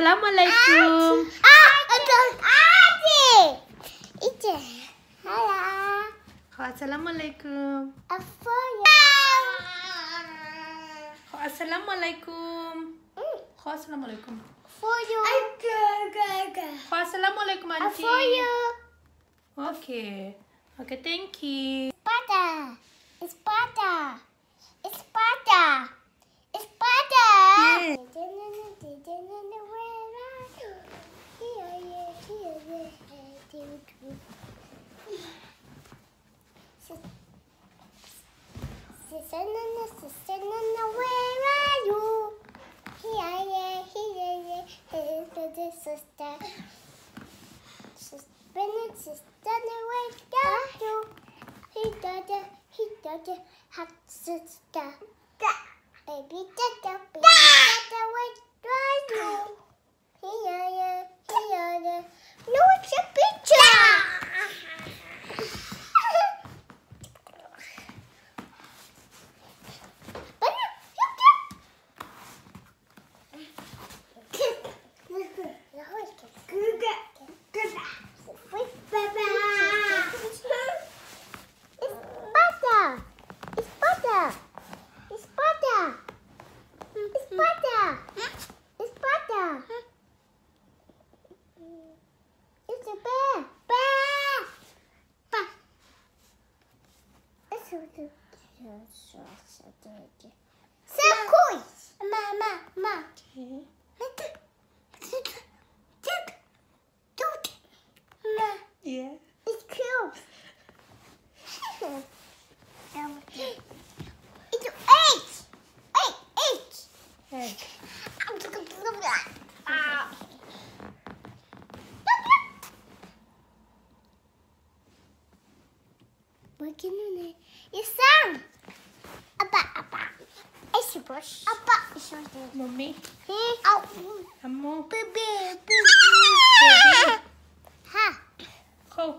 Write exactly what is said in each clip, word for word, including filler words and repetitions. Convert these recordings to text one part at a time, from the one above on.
আসসালামু আলাইকুম। আ- আ- আ- আ- ইতে। হ্যালো। আসসালামু আলাইকুম। আফোয়া। আসসালামু আলাইকুম। আসসালামু আলাইকুম। For you. আসসালামু আলাইকুম aunty. For you. Okay. Okay, thank you. Sparta. Sparta. Sparta. Sparta. Yes. Where are you? Here, yeah, here, yeah, here, sister. Sister, sister, where are you? He got it, he got it, hot sister. Baby, dada, baby, dada, where are you? Here, yeah, here, yeah. No, it's a picture. Sparta! Sparta! Sparta! Sparta! Sparta! It's a bear! Bear! Bear! It's a So cool! Ma, ma, ma. Ma, Yeah. it's cute. It's eight. Eight, eight. Hey. Ah. What can you name? It's sun. Apa, apa. It's a brush. Apa, it's a brush. Mommy. Hey, oh. Ammo. Baby, Baby. Ha. Go.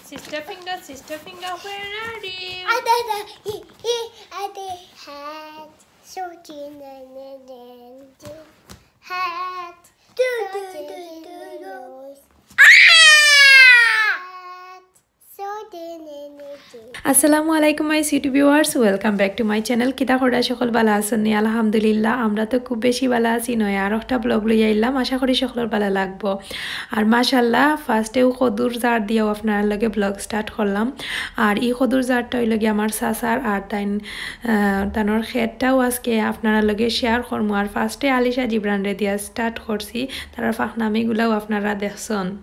Sister finger, sister finger, where are you? Ada, ada. Hi, hi, ada. Hat. So, hat. Do, do, do, do, do. Ah! Hat. So, আসসালামু আলাইকুম my sweet viewers, welcome back to my channel. কিতা কররা সকল, ভালা আছইন নি? আলহামদুলিল্লাহ, আমরা তো খুব বেশি ভালা আছি। নয়া আর একটা ব্লগ লইয়া আইলাম, আশা করি সকলর ভালা লাগবো। আর মাশাআল্লাহ, ফার্স্টেউ কদুর জার দিয়াউ আপনারার লগে ব্লগ স্টার্ট করলাম। আর ই কদুর জারটা অইলো গিয়া আমার চাচার, আর তাইন, আহ, তানর খেতটাও আজকে আপনারার লগে শেয়ার করমু। আর ফার্স্টে আলিশা জিবরানরে দিয়া স্টার্ট করছি, তারার ফাঁকনামিগুলাও আপনারা দেখছইন।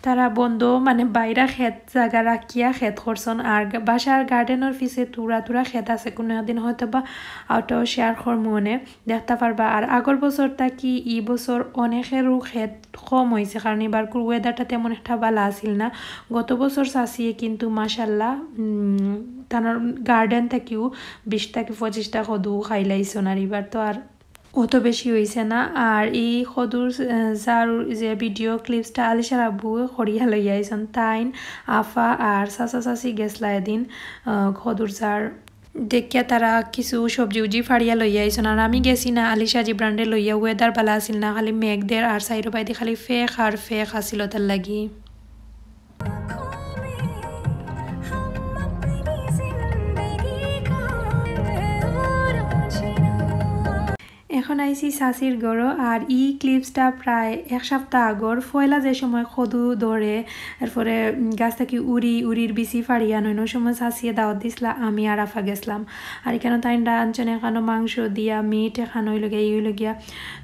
তারা বন্দ মানে বাইরা খেত জাগা রাখিয়া খেত করছইন। আর গা-, বাসার গার্ডেনর পিছে থুড়া থুড়া খেত আছে, কুনু একদিন হয়তো বা অটাও শেয়ার করমু অনে, দেখতা পারবা। আর আগর বছর থাকি ই বছর অনেকেরউ খেত কম অইছে, কারণ ইবারকুর ওয়েদারটা তেমন একটা ভালা আছিল না। গত বছর চাচিয়ে কিন্তু মাশাআল্লাহ, উম, তানর গার্ডেন থাকিউ বিশ থাকি পঁচিশটা কদু খাইলাইছইন। আর ইবার তো আর অত বেশি অইছে না। আর ই কদুর, আহ, জার যে ভিডিও ক্লিপসটা আলিশার আব্বু করিয়া লইয়া আইছইন, তাইন, আফা আর চাচা চাচি গেছলা এদিন, আহ, কদুর জার দেখিয়া তারা কিছু সবজি উজি ফাড়িয়া লইয়া আইছইন। আর আমি গেছি না, আলিশা জিবরানরে লইয়া, ওয়েদার ভালা আছিল না, খালি মেঘ দের আর সাইডো বাইদি খালি ফেক আর ফেক আছিল তার লাগি। এখন আইছি চাচির ঘরো, আর ই ক্লিপসটা প্রায় এক সপ্তাহ আগর। পয়লা যে সময় কদু ধরে, এরপরে, উম, গাছ থাকি উড়ি, উড়ির বিচি ফাড়িয়া নইন, ওই সময় চাচিয়ে দাওয়াত দিছলা, আমি আর আফা গেছলাম। আর ইখানো তাইন রানছইন, এখানো মাংস দিয়া, মিট, এখানো অইলো গিয়া, ই অইলো গিয়া,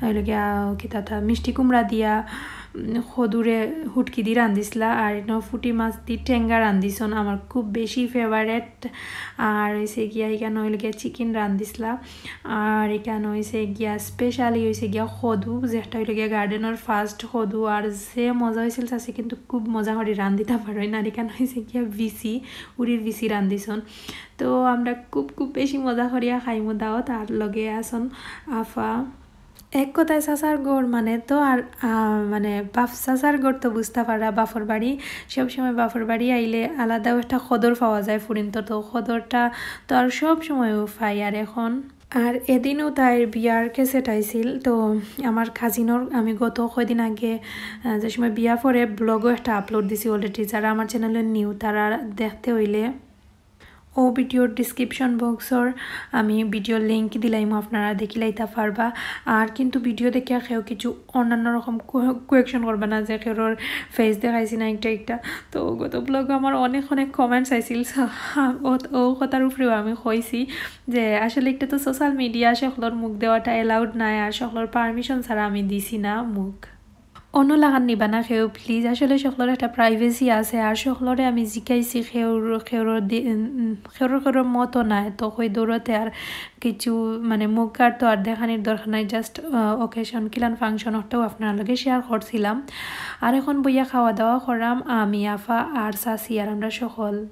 অইলো গিয়া, কিতা তা, মিষ্টি কুমড়া দিয়া, উম, কদুরে হুটকি দি রান্ধিছলা, আর ইনো ফুটি মাছ দি টেঙ্গা রান্ধিছইন, আমার খুব বেশি ফেভারেট। আর অইছে গিয়া, ইখানো অইলো গিয়া চিকেন রান্ধিছলা। আর ইখান অইছে গিয়া স্পেশালি অইছে গিয়া কদু, যেটা অইলো গিয়া গার্ডেনর ফার্স্ট কদু। আর যে মজা অইছিল চাচি কিন্তু খুব মজা করি রান্ধিতা পারইন। আর ইখান অইছে গিয়া বিচি, উড়ির বিচি রান্ধিছইন। তো আমরা খুব খুব বেশি মজা করিয়া খাইমু দাওয়াত। আর লগে আছইন আফা। এক কথায় চাচার ঘর মানে তো আর, আহ, মানে বাফ চাচার ঘর তো বুঝতা পাররা, বাফর বাড়ি। সবসময় বাফর বাড়ি আইলে আলাদাউ একটা কদর পাওয়া যায় ফুরিন্তর, তো কদরটা তো আর সবসময়উ পাই। আর এখন আর এদিনও তাইর বিয়ার ক্যাসেট আইছিল। তো আমার কাজিনর আমি গত কয়দিন আগে, আহ, যে সময় বিয়া পরে ব্লগও একটা আপলোড দিছি অলরেডি। যারা আমার চ্যানেলে নিউ, তারা দেখতে হইলে ও ভিডিওর ডিসক্রিপশন বক্সর আমি ভিডিওর লিংক দিলাইমু, আপনারা দেখিলাইতা পারবা। আর কিন্তু ভিডিও দেখিয়া কেউ কিছু অন্যান্য রকম কোয়েকশন করবা না যে কেউর ফেস দেখাইছি না একটা একটা। তো গত ব্লগে আমার অনেক অনেক কমেন্টস আইছিল। So, ও, ও কথার উপরেও আমি কইছি যে আসলে একটা তো সোশ্যাল মিডিয়া, সকলর মুখ দেওয়াটা অ্যালাউড নাই, আর সকলর পারমিশন ছাড়া আমি দিছি না মুখ। অন্য লাগান নিবা না কেউ, প্লিজ। আসলে সকলর একটা প্রাইভেসি আছে, আর সকলরে আমি জিকাইছি কেউর, কেউর দি-, উম, উম, কেউর, কেউর মতো নাই, তো কই দৌড়াতে আর কিছু মানে মুখ আর তো আর দেখানির দরকার নাই, জাস্ট অকেশন কিলান ফাংশন ওটাও আপনার লগে শেয়ার করছিলাম। আর এখন বইয়া খাওয়া দাওয়া করাম আমি, আফা আর সাসি আর আমরা সকল।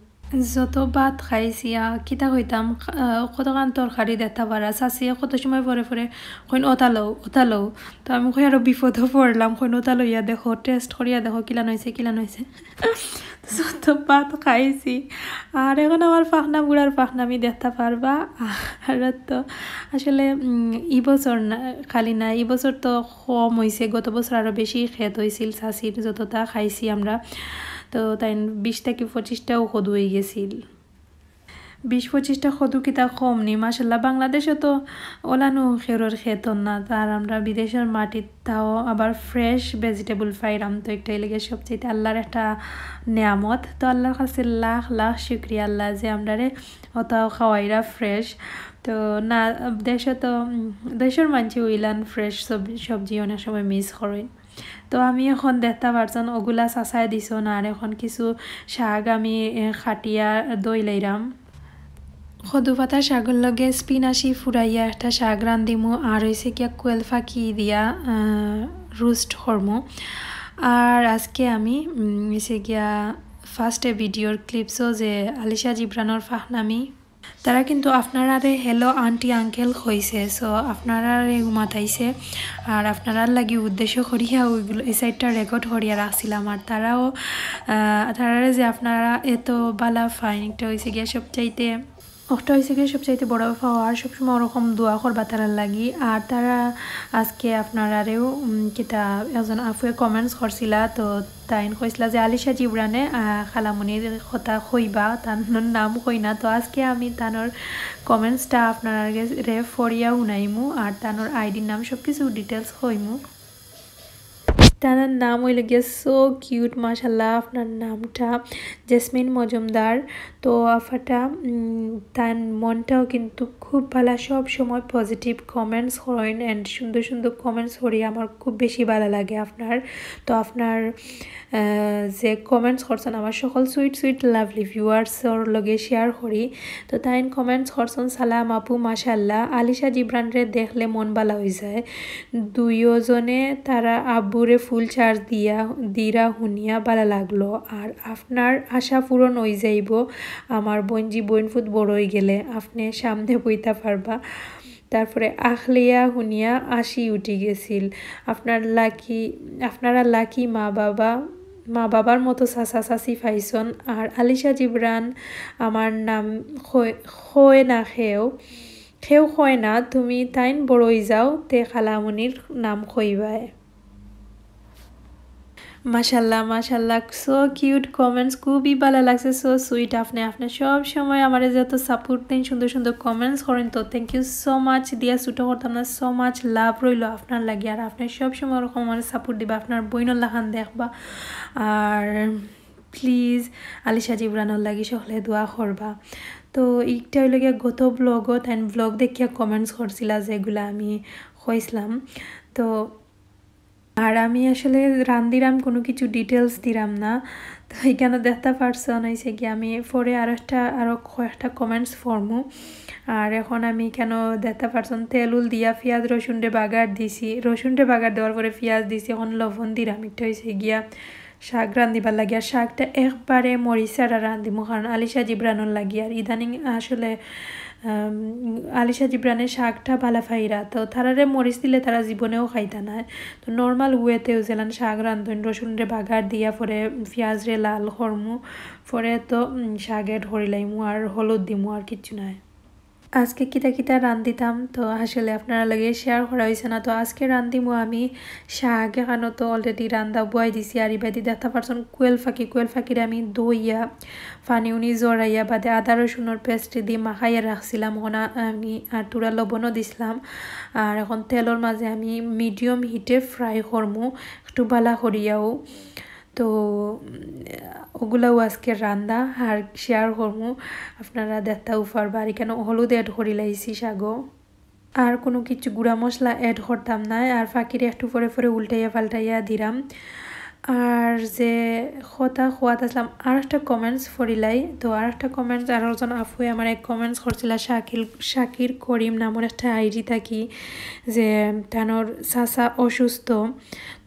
যত ভাত খাইছি, আহ, কিতা কইতাম, আহ, কতখান তরকারি দেখতা পারা। সাসিয়ে কত সময় পরে পরে কইন, "ওতা লও, ওতা লও।" তো আমি কই, "আরো বিপদও পড়লাম।" কইন, "ওতা লইয়া দেখো, টেস্ট করিয়া দেখো, কিলান হইছে, কিলান হইছে।" যত ভাত খাইছি। আর এখন আমার ফাখনা, বুড়ার ফাখনা আমি দেখতা পারবা। আর তো আসলে, উম, ই বছর না, খালি না, ই বছর তো কম হইছে, গত বছর আরো বেশি খেত হইছিল, সাসির যতটা খাইছি আমরা। তো তাই বিশ থাকি পঁচিশটাও কদু হয়ে গেছিল। বিশ পঁচিশটা কদু কিতা কম নি, মাশাল্লাহ। বাংলাদেশে তো ওলানো খেরোর খেত না, তার আমরা বিদেশের মাটিত তাও আবার ফ্রেশ ভেজিটেবল পাইরাম, তো একটাই লেগে সবচেয়ে আল্লাহর একটা নিয়ামত। তো আল্লাহর কাছে লাখ লাখ শুক্রিয়া আল্লাহ যে আমরারে ওটাও খাওয়াইরা ফ্রেশ। তো না, দেশে তো, উম, দেশের মানষে ওইলান ফ্রেশ সব-, সবজি অনেক সময় মিস করেন। তো আমি এখন দেখতা পারছন ওগুলা চাচাই দিছন, আর এখন কিছু শাক আমি, এ, কাটিয়া ধুই লইরাম। কদু পাতা শাকর লগে স্পিনাশি ফুরাইয়া একটা শাক রান্ধিমু, আর হইছে গিয়া কোয়েল পাখি দিয়া, আহ, রোস্ট করমু। আর আজকে আমি, উম, হইছে গিয়া ফার্স্টে ভিডিওর ক্লিপসও যে আলিশা জিবরানর ফাখনামি, তারা কিন্তু আপনারারে হ্যালো আন্টি আঙ্কেল কইছে, so আপনারারে ঘুমাতাইছে। আর আপনারার লাগি উদ্দেশ্য করিয়া ওইগুলো, এই সাইডটা রেকর্ড করিয়া রাখছিলাম। আর তারাও, আহ, তারারে যে আপনারা এত বালা ফাইন, একটা হইছে গিয়া সবচাইতে, একটা হইছে গিয়া সবচাইতে বড় পাওয়া। আর সবসময় ওরকম দোয়া করবা তারার লাগি। আর তারা আজকে আপনারারেও, উম, কিতা একজন আফুয়ে কমেন্টস করছিলা, তো তাইন কইছিলা যে আলিশা জিবরানে, আহ, খালামুনির কথা কইবা, তান নাম কই না। তো আজকে আমি তানর কমেন্টসটা আপনারারে পড়িয়া হুনাইমু, আর তানর আইডির নাম সব কিছু ডিটেলস কইমু। তার নাম হইল গিয়া so cute, মাশাল্লাহ, আপনার নামটা জেসমিন মজুমদার। তো আফাটা, উম, তার মনটাও কিন্তু খুব ভালা, সব সময় পজিটিভ কমেন্টস করেন and সুন্দর সুন্দর কমেন্টস করি, আমার খুব বেশি ভালা লাগে আপনার। তো আপনার, আহ, যে কমেন্টস করছেন আমার সকল সুইট সুইট লাভলি ভিউয়ার্সর লগে শেয়ার করি। তো তাইন কমেন্টস করছেন, "সালাম আপু, মাশাল্লাহ, আলিশা জিবরানরে দেখলে মন ভালা হয়ে যায়। দুইওজনে তারা আব্বুরে ফুল চার্জ দিয়া, দিরা হুনিয়া ভালা লাগলো। আর আপনার আশা পূরণ হয়ে যাইব, আমার বইনজি বইনফুত বড় হয়ে গেলে আপনি সামনে বইতা পারবা।" তারপরে আখলিয়া হুনিয়া আশি উঠি গেছিল। আপনার লাকি, আপনারা লাকি মা বাবা, মা বাবার মতো চাচা চাচি পাইছন। আর আলিশা জিবরান আমার নাম কয়, কয় না কেউ, কেউ কয় না, তুমি তাইন বড় হই যাও, তে খালামুনির নাম কইবায়। মাশাল্লাহ, মাশাল্লাহ, so cute comments, খুবই ভালা লাগছে, so sweet। আপনি, আপনি সব সময় আমারে যত সাপোর্ট দেন, সুন্দর সুন্দর কমেন্টস করেন, তো thank you so much। দিয়া ছোটো করতাম না, so much লাভ রইল আপনার লাগি। আর আপনি সব সময় ওরকম আমারে সাপোর্ট দিবা, আপনার বইনর লাখান দেখবা। আর প্লিজ আলিশা জিবরানর লাগি সকলে দোয়া করবা। তো এইটা হইল গিয়া গত ব্লগও তাইন ব্লগ দেখিয়া কমেন্টস করছিলা, যেগুলা আমি কইছিলাম। তো আর আমি আসলে রান্দিরাম কোনো কিছু ডিটেলস দিরাম না। তো এখানে দেখতে পারছন হইছে কি, আমি পরে আর একটা, আরও কয়েকটা কমেন্টস পড়মু। আর এখন আমি কেন দেখতে পারছন তেল উল দিয়া পিঁয়াজ রসুনরে বাগার দিছি, রসুনরে বাগার দেওয়ার পরে পিঁয়াজ দিছি, এখন লবণ দিরাম। এটা হইছে গিয়া শাক রান্দিবার লাগিয়া, শাকটা একবারে মরিচ ছাড়া রান্দিমু, কারণ আলিশা জিবরানর লাগি। আর ইদানিং আসলে, আম, আলিশা জিবরানে শাকটা ভালা পাইরা, তো তারারে মরিচ দিলে তারা জীবনেও খাইতা নায়। তো নর্মাল ওয়েতেও যেলান শাক রান্ধইন, রসুনরে বাগার দিয়া পরে পিঁয়াজরে লাল করমু, পরে তো, উম, শাক অ্যাড করি লাইমু আর হলুদ দিমু, আর কিচ্ছু নাই। আজকে কিতা কিতা রান্ধিতাম, তো আসলে আপনারার লগে শেয়ার করা অইছে না। তো আজকে রান্ধিমু আমি শাক, এখানো তো already রান্ধা বওয়াই দিছি। আর ইবাদি দেখতা পারছইন কোয়েল পাখি, কোয়েল পাখিরে আমি ধইয়া, পানি উনি জড়াইয়া, বাদে আদা রসুনর পেস্ট দি মাখাইয়া রাখছিলাম। অখন আমি আর থুড়া লবণও দিছলাম। আর অখন তেলর মাঝে আমি মিডিয়াম হিটে ফ্রাই করমু, একটু বালা করিয়াও। তো, উম, ওগুলাও আজকে রান্ধা আর শেয়ার করমু, আপনারা দেখতাও পারবা। আর এখানো হলুদ অ্যাড করি লাইছি শাগো, আর কুনু কিছু গুঁড়া মশলা অ্যাড করতাম না। আর পাখিরে একটু পরে পরে উল্টাইয়া পাল্টাইয়া দিরাম। আর যে কথা কওয়াত আসলাম, আর একটা কমেন্টস পড়িলাই। তো আর একটা কমেন্টস, আর একজন আফুয়ে আমার এক কমেন্টস করছিলা শাকিল, শাকির করিম নামর একটা আইডি থাকি, যে তানর চাচা অসুস্থ।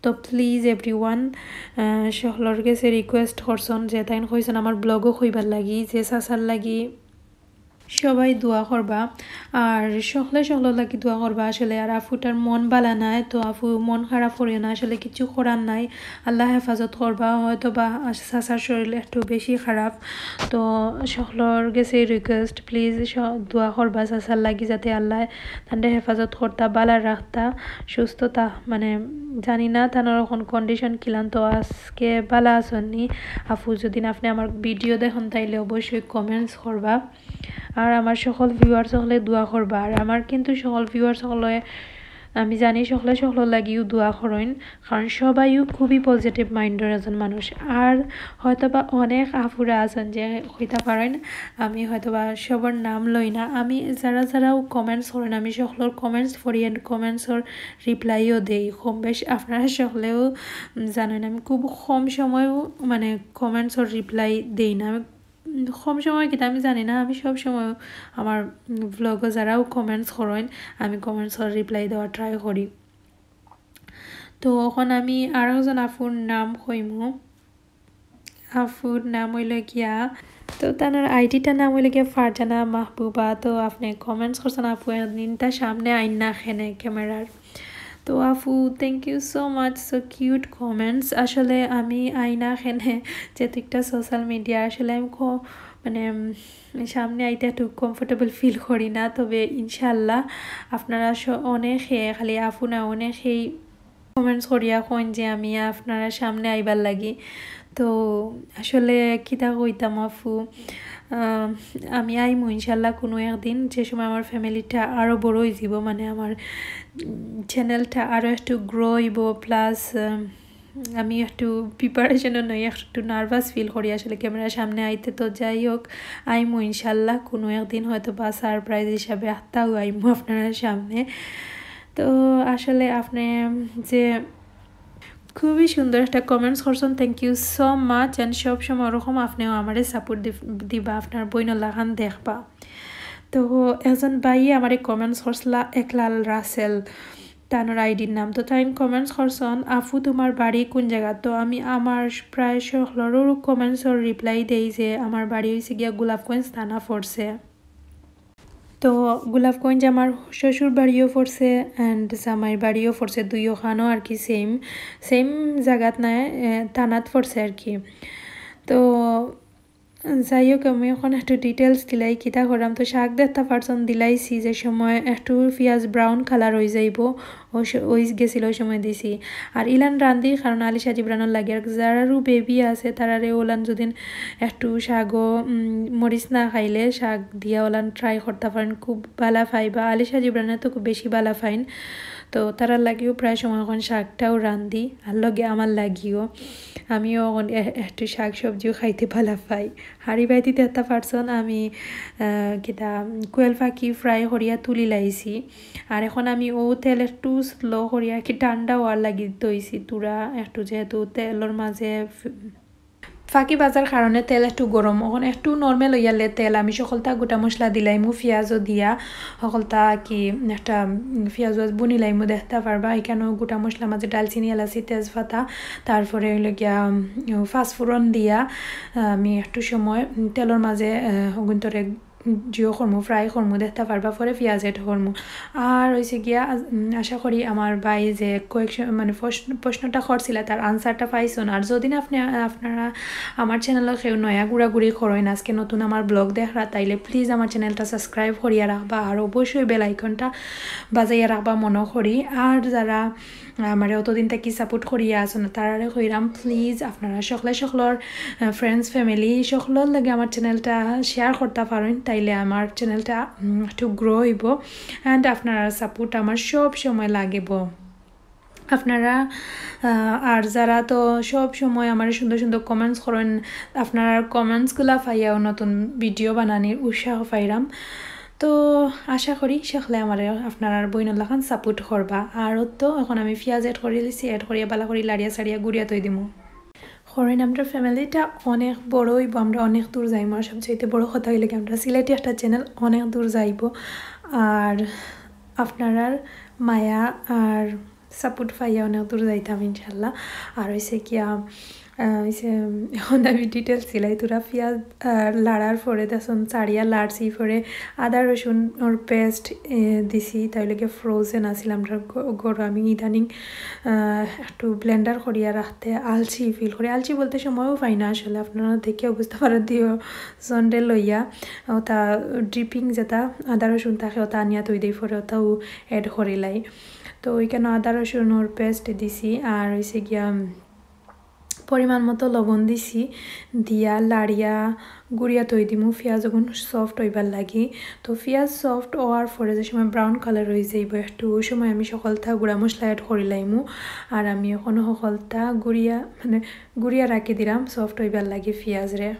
তো প্লিজ এভরিওয়ান, আহ, সকলর গেছে রিকোয়েস্ট করছইন যে তাইন কইছইন আমার ব্লগও কইবার লাগি, যে চাচার লাগি সবাই দোয়া করবা, আর সকলে সকলর লাগি দোয়া করবা। আসলে আর আফুটার মন বালা নাই, তো আফু মন খারাপ করিও না, আসলে কিছু করার নাই, আল্লাহ হেফাজত করবা। হয়তো বা চাচার শরীর একটু বেশি খারাপ, তো সকলর গেছে রিকোয়েস্ট, প্লিজ দোয়া করবা চাচার লাগি, যাতে আল্লাহ তানরে হেফাজত করতা, বালা রাখতা, সুস্থতা। মানে জানি না তানর অখন কন্ডিশন কিলান। তো আজকে বালা আছইন নি? আফু, যদি আপনে আমার ভিডিও দেখইন তাইলে অবশ্যই কমেন্টস করবা। আর আমার সকল ভিউয়ার্স সকলে দোয়া করবা। আর আমার কিন্তু সকল ভিউয়ার্স সকলে, আমি জানি সকলে সকলর লাগিও দোয়া করইন, কারণ সবাইও খুবই পজিটিভ মাইন্ডর একজন মানুষ। আর হয়তো বা অনেক আফুরা আছইন যে কইতা পারইন, আমি হয়তো বা সবর নাম লই না। আমি যারা যারাও কমেন্টস করইন, আমি সকলর কমেন্টস পড়ি and কমেন্টসর রিপ্লাইও দেই কম বেশ। আপনারা সকলেও জানইন, আমি খুব কম সময়ও মানে কমেন্টসর রিপ্লাই দেই না। আমি কম সময় কিতা আমি জানি না, আমি সব সময় আমার ব্লগো যারাও কমেন্টস করইন, আমি কমেন্টসর রিপ্লাই দেওয়ার ট্রাই করি। তো অখন আমি আরো একজন আফুর নাম কইমু। আফুর নাম অইলো গিয়া, তো তানর আইডিটার নাম অইলো গিয়া ফারজানা মাহবুবা। তো আপনে কমেন্টস করছইন, "আফু, একদিন তা সামনে আইন না কেনে ক্যামেরার।" তো আফু, thank you so much, so cute comments। আসলে আমি আই না কেনে, যেহেতু একটা সোশ্যাল মিডিয়া, আসলে আমি ক-, মানে, উম, সামনে আইতে একটু কমফোর্টেবল ফিল করি না, তবে ইনশাআল্লাহ আপনারা স-, অনেকে, খালি আফু না, অনেকেই কমেন্টস করিয়া কইন যে আমি আপনারা সামনে আইবার লাগি। তো আসলে কিতা কইতাম আফু, আহ, আমি আইমু ইনশাআল্লাহ কুনু একদিন, যে সময় আমার ফ্যামিলিটা আরো বড় অইযিবো, মানে আমার, উম, চ্যানেলটা আরো একটু গ্রো অইবো, প্লাস, আহ, আমি একটু প্রিপারেশনও নেই, একটু নার্ভাস ফিল করি আসলে ক্যামেরার সামনে আইতে। তো যাই হোক, আইমু ইনশাআল্লাহ কুনু একদিন, হয়তো বা সারপ্রাইজ হিসাবে আত্মাও আইমু আপনারার সামনে। তো আসলে আপনে যে খুবই সুন্দর একটা কমেন্টস করছইন, thank you so much। And সব সময় ওরকম আপনেও আমারে সাপোর্ট দিবা, আপনার বইনর লাখান দেখবা। তো একজন ভাইয়ে আমারে কমেন্টস করছিলা, একলাল রাসেল তানর আইডির নাম। তো তাইন কমেন্টস করছইন, "আফু, তুমার বাড়ি কুন জাগাত?" তো আমি আমার প্রায় সকলরও কমেন্টসর রিপ্লাই দেই যে আমার বাড়ি অইছে গিয়া গোলাপগঞ্জ থানা পড়ছে। তো গোলাপগঞ্জ আমার শ্বশুর বাড়িও পড়ছে and জামাইর বাড়িও পড়ছে, দুইওখানো আর কি সেম, সেম জাগাত নায়, এ, থানাত পড়ছে আর কি। তো যাই হোক, আমি অখন একটু ডিটেলস দিলাই, কিতা করাম। তো শাক দেখতা পারছইন দিলাইছি, যে সময় একটু পিয়াজ ব্রাউন কালার অইযাইবো, অউ স-, অই গেছিল, অউ সময় দিছি। আর ইলান রান্ধি কারণ আলিশা জিবরানর লাগি, আর যারারও বেবি আছে, তারারে ওলান যদিন একটু শাকও, উম, মরিচ না খাইলে শাক দিয়া ওলান ট্রাই করতা পারইন, খুব বালা পাইবা। আলিশা জিবরানে তো খুব বেশি বালা পাইন, তো তারার লাগিও প্রায় সময় অখন শাকটাও রান্ধি, আর লগে আমার লাগিও। আমিও অখন এ-, একটু শাক সবজিও খাইতে বালা পাই। আর ইবাদি দেখতা পারছইন আমি, আহ, কিতা, কোয়েল পাখি ফ্রাই করিয়া তুলি লাইছি। আর অখন আমি অউ তেল একটু স্লো করিয়া কি ঠান্ডা অওয়ার লাগি থইছি থুড়া একটু, যেহেতু তেলর মাঝে ফ-, পাখি ভাজার কারণে তেল একটু গরম। অখন একটু নরমাল অইয়ালে তেল আমি সকলতা গোটা মশলা দিলাইমু, পিয়াজও দিয়া সকলতা কি একটা, উম, পিয়াজ উয়াজ বুনি লাইমু, দেখতা পারবা। এখানো গোটা মশলার মাঝে ডালচিনি, এলাচি, তেজপাতা, তারপরে অইলো গিয়া, উম, পাঁচফোড়ন দিয়া, আহ, আমি একটু সময়, উম, তেলর মাঝে, আহ, অগুন্তরে জিও করমু, ফ্রাই করমু, দেখতা পারবা, পরে পিঁয়াজ অ্যাড করমু। আর অইছে গিয়া, আজ-, উম, আশা করি আমার ভাই যে কয়েকশো, মানে, প্রশ্ন, প্রশ্নটা করছিলা, তার আনসারটা পাইছইন। আর যদি না আপনি, আপনারা আমার চ্যানেলো কেউ নয়া ঘুরাঘুরি করইন, আজকে নতুন আমার ব্লগ দেখরা, তাইলে প্লিজ আমার চ্যানেলটা সাবস্ক্রাইব করিয়া রাখবা, আর অবশ্যই বেল আইকনটা বাজাইয়া রাখবা মনো করি। আর যারা আমারে অতদিন থাকি সাপোর্ট করিয়া আছইন, তারারে কইরাম, প্লিজ আপনারা সকলে সকলর, আহ, ফ্রেন্ডস, ফ্যামিলি সকলর লগে আমার চ্যানেলটা শেয়ার করতা পারইন, তাইলে আমার চ্যানেলটা, উম, একটু গ্রো অইবো। অ্যান্ড আপনারার সাপোর্ট আমার সব সময় লাগিবো। আপনারা, আহ, আর যারা তো সব সময় আমারে সুন্দর সুন্দর কমেন্টস করইন, আপনারার কমেন্টসগুলা পাইয়াও নতুন ভিডিও বানানির উৎসাহ পাইরাম। তো আশা করি সকলে আমারে আপনারার বইনর লাখান সাপোর্ট করবা। আর তো এখন আমি পিঁয়াজ অ্যাড করি দিছি, অ্যাড করিয়া বালা করি লাড়িয়া সাড়িয়া গুড়িয়া থই দিমু। করইন, আমরার ফ্যামিলিটা অনেক বড় অইবো, আমরা অনেক দূর যাইমু। আর সবচাইতে বড় কথা অইলো কি, আমরা সিলেটি একটা চ্যানেল অনেক দূর যাইবো। আর আপনারার মায়া আর সাপোর্ট পাইয়া অনেক দূর যাইতাম ইনশাল্লাহ। আর অইছে গিয়া, আহ, অইছে, এখন আমি ডিটেলস দিলাই। তোরা পিঁয়াজ, আহ, লাড়ার পরে দেখছইন সাড়িয়া লাড়ছি, পরে আদা রসুনর পেস্ট, এ, দিছি, তাইলে গিয়া ফ্রোজেন আছিল আমরার ঘ-, ঘরো। আমি ইদানিং, আহ, একটু ব্লেন্ডার করিয়া রাখতে আলসি ফিল করি। আলসি বলতে সময়ও পাই না আসলে, আপনারা দেখিয়া বুঝতা পারইন দুইও জনরে লইয়া। ওটা ড্রিপিং যেটা আদা রসুন থাকে, ওটা আনিয়া থই দেই, পরে ওটাও অ্যাড করিলাই। তো ওইখানো আদা রসুনর পেস্ট দিছি, আর অইছে গিয়া পরিমাণ মতো লবণ দিছি, দিয়া লাড়িয়া গুড়িয়া থই দিমু পিঁয়াজ অগুন সফট অইবার লাগি। তো পিঁয়াজ সফট অওয়ার পরে যে সময় ব্রাউন কালার অই যাইবো একটু, ওই সময় আমি সকলতা গুঁড়া মশলা অ্যাড করিলাইমু। আর আমি অখনো সকলতা গুড়িয়া, মানে, গুড়িয়া রাখি দিরাম সফট অইবার লাগি পিঁয়াজরে।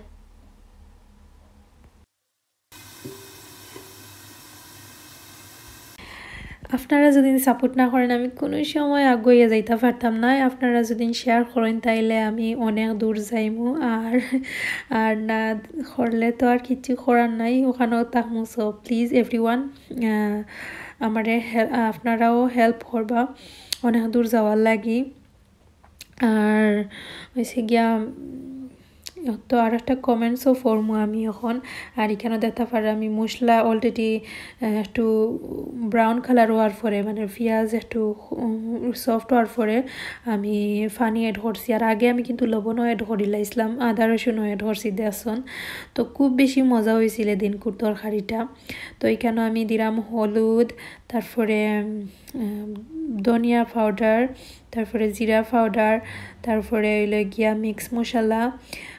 আপনারা যদি সাপোর্ট না করইন, আমি কুনু সময় আগুয়াইয়া যাইতা পারতাম নায়। আপনারা যদি শেয়ার করইন, তাইলে আমি অনেক দূর যাইমু। আর, আর না করলে তো আর কিচ্ছু করার নাই, ওখানেও থাকমু। So please everyone, আহ, আমারে হেল-, আপনারাও হেল্প করবা অনেক দূর যাওয়ার লাগি। আর অইছে গিয়া, উম, তো আর একটা কমেন্টসও পড়মু আমি এখন। আর ইখানো দেখতা পাররা আমি মশলা already, আহ, একটু ব্রাউন কালার অওয়ার পরে, মানে, পিঁয়াজ একটু, উম, সফট অওয়ার পরে আমি পানি অ্যাড করছি। আর আগে আমি কিন্তু লবণও অ্যাড করিলাইছলাম, আদা রসুনও অ্যাড করছি দেখছইন। তো খুব বেশি মজা অইছিল এদিনকুর তরকারিটা। তো ইখানো আমি দিরাম হলুদ, তারপরে, উম, ধনিয়া পাউডার, তারপরে জিরা পাউডার, তারপরে অইলো গিয়া মিক্স মশলা,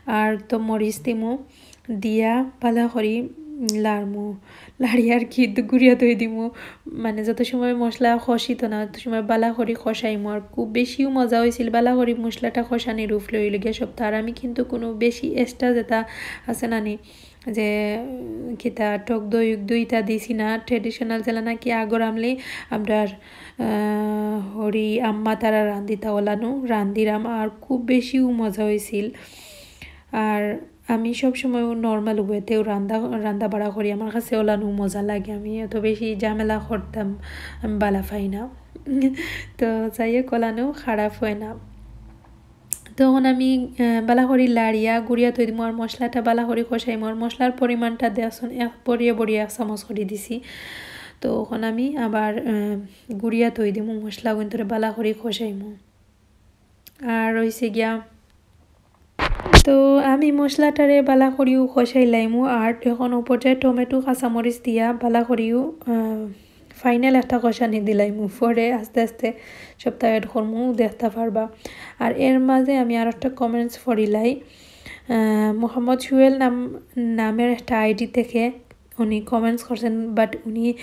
আর তো মরিচ দিমু, দিয়া বালা করি লাড়মু, লাড়ি আর কি গুড়িয়া থই দিমু। মানে, যত সময় মশলা কষিতো না, তত সময় বালা করি কষাইমু। আর খুব বেশিও মজা অইছিল, বালা করি মশলাটা কষানির উপরে অইলো গিয়া সবতা। আর আমি কিন্তু কুনু বেশি এক্সট্রা যেটা আছে না নি, যে, উম, কিতা টক দই উক দই ইতা দিছি না, ট্রেডিশনাল যেলা নাকি আগর আমলে আমরার, আহ, হরি আম্মা তারা রান্দিতা ওলানো রান্দিরাম। আর খুব বেশিও মজা অইছিল। আর আমি সব সময় নর্মাল ওয়েতেও রান্দা, রান্দা বাড়া করি, আমার কাছে ওলানো মজা লাগে। আমি অত বেশি ঝামেলা করতাম আমি বালা পাই না। তো যাই হোক, ওলানো খারাপ হয় না। তখন আমি, আহ, বালা করি লাড়িয়া গুড়িয়া থই দিমু। আর মশলাটা বালা করি কষাইমু। আর মশলার পরিমাণটা দেখছইন এক বড়িয়ে বড়িয়ে এক চামচ করি দিছি। তো এখন আমি আবার, আহ, গুড়িয়া থই দিমু, মশলা কিন্তু বালা করি কষাইমু। আর অইছে গিয়া, তো আমি মশলাটারে বালা করিও কষাইলাইমু। আর এখন উপরে টমেটো কাঁচামরিচ দিয়া বালা করিও, আহ, ফাইনাল একটা কষানি দিলাইমু। পরে আস্তে আস্তে সবতা অ্যাড করমু, দেখতা পারবা। আর এর মাঝে আমি আর একটা কমেন্টস পড়িলাই, আহ, মোহাম্মদ সুয়েল নাম, নামের একটা আইডি থেকে উনি কমেন্টস করছেন, but উনি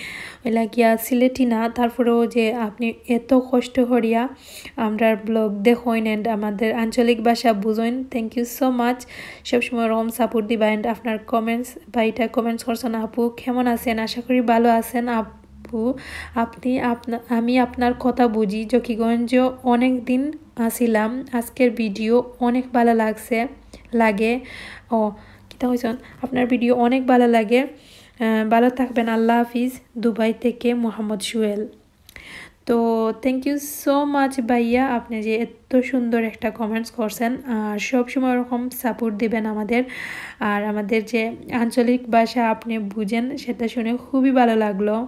অইলা গিয়া সিলেটি না। তারপরেও যে আপনি এত কষ্ট করিয়া আমরার ব্লগ দেখইন and আমাদের আঞ্চলিক ভাষা বুঝইন, thank you so much। সবসময় ওরকম সাপোর্ট দিবা। And আপনার কমেন্টস, ভাইটা কমেন্টস করছেন, "আপু কেমন আছেন? আশা করি ভালো আছেন আপু। আপনি আপনা-, আমি আপনার কথা বুঝি, জকিগঞ্জ অনেক দিন আছিলাম। আজকের ভিডিও অনেক ভালো লাগছে, লাগে।" ও, কিতা কইছইন? "আপনার ভিডিও অনেক ভালো লাগে। আহ, ভালো থাকবেন। আল্লাহ হাফিজ। দুবাই থেকে মোহাম্মদ সুয়েল।" তো thank you so much ভাইয়া, আপনি যে এত সুন্দর একটা কমেন্টস করছেন আর সব সময় ওরকম সাপোর্ট দিবেন আমাদের। আর আমাদের যে আঞ্চলিক ভাষা আপনি বুঝেন, সেটা শুনে খুবই ভালো লাগলো।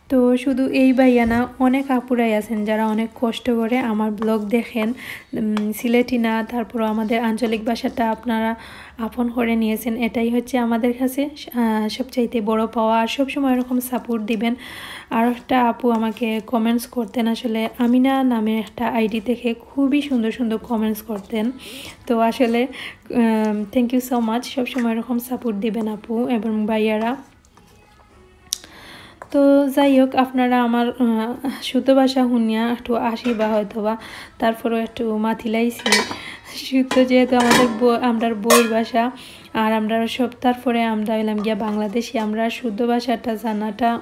তো শুধু এই ভাইয়া না, অনেক আপুরাই আছেন যারা অনেক কষ্ট করে আমার ব্লগ দেখেন। উম, সিলেটি না, তারপরও আমাদের আঞ্চলিক ভাষাটা আপনারা আপন করে নিয়েছেন, এটাই হচ্ছে আমাদের কাছে আহ, সবচাইতে বড় পাওয়া। আর সবসময় এরকম সাপোর্ট দিবেন। আর একটা আপু আমাকে কমেন্টস করতেন, আসলে আমিনা নামে একটা আইডি থেকে খুবই সুন্দর সুন্দর কমেন্টস করতেন। তো আসলে thank you so much, সবসময় এরকম সাপোর্ট দিবেন আপু এবং ভাইয়ারা। তো যাই হোক, আপনারা আমার আহ, শুদ্ধ ভাষা শুনিয়া একটু আসিবা হয়তো বা, তারপরেও একটু মাতিলাইছি। শুদ্ধ যেহেতু আমাদের ব- আমরার বই ভাষা, আর আমরা সব, তারপরে আমরা হইলাম গিয়া বাংলাদেশি, আমরা শুদ্ধ ভাষাটা জানাটা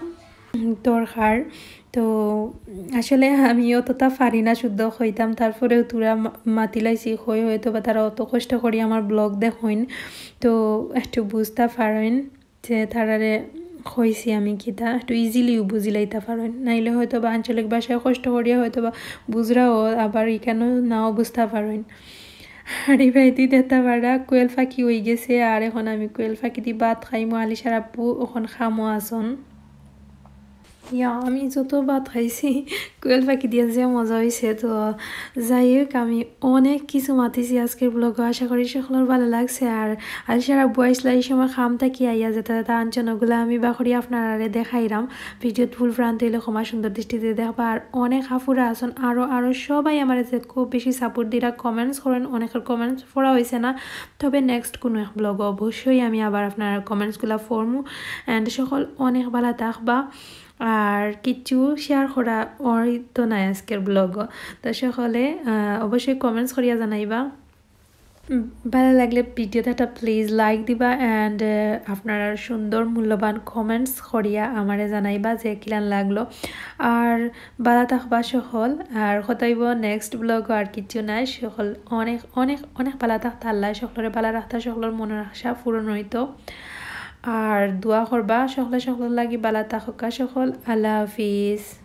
উম, দরকার। তো আসলে আমি অতটা পারি না শুদ্ধ কইতাম, তারপরেও তোরা মা- মাতিলাইছি কই, হয়তো বা তারা অত কষ্ট করি আমার ব্লগ দেখইন, তো একটু বুঝতা পারইন যে তারারে কইছি আমি কিতা, একটু ইজিলিও বুঝিলাইতা পারইন। নাইলে হয়তো বা আঞ্চলিক ভাষায় কষ্ট করিয়া হয়তো বা বুঝরাও, আবার এখানেও নাও বুঝতা পারইন। আর এই ভাইটি দেখতা পারা কোয়েল পাখি হয়ে গেছে, আর এখন আমি কোয়েল পাখি দি ভাত খাইমু। আলিশার আপু এখন খামো আসন। ইয়া, আমি যত ভাত খাইছি, কোয়েল পাখি দিয়া যে মজা হইছে। তো যাই হোক, আমি অনেক কিছু মাতিছি আজকের ব্লগও। আশা করি সকলের ভালো লাগছে। আর আলিশার আব্বু আইসলা এই সময় খাম থাকি আইয়া যেটা যেটা আনছেন, ওগুলা আমি বা করি আপনারারে দেখাইরাম। ভিডিওত ভুল ভ্রান্তি হইলে ক্ষমা সুন্দর দৃষ্টিতে দেখবা। আর অনেক হাফুরা আছেন, আরও আরও সবাই আমার যে খুব বেশি সাপোর্ট দিরা, কমেন্টস করেন, অনেকের কমেন্টস পড়া হয়েছে না, তবে নেক্সট কোনো এক ব্লগ অবশ্যই আমি আবার আপনার কমেন্টসগুলা পড়মু। অ্যান্ড সকল অনেক ভালো থাকবা। আর কিচ্ছু শেয়ার করা ওই তো নাই আজকের ব্লগ। তো সকলে আহ, অবশ্যই কমেন্টস করিয়া জানাইবা। উম, ভালো লাগলে ভিডিওতে একটা প্লিজ লাইক দিবা, অ্যান্ড আপনারা সুন্দর মূল্যবান কমেন্টস করিয়া আমারে জানাইবা যে কিলান লাগলো। আর ভালো থাকবা সকল, আর কথা হইব নেক্সট ব্লগ। আর কিচ্ছু নাই, সকল অনেক অনেক অনেক ভালো থাকতা, আল্লাহ সকলরে ভালো রাখতা, সকলর মনের আশা পূরণ হইতো। আর দোয়া করবা সকলে, সকলর লাগি। ভালো থাকুক্কা সকল, আল্লাহ হাফিজ।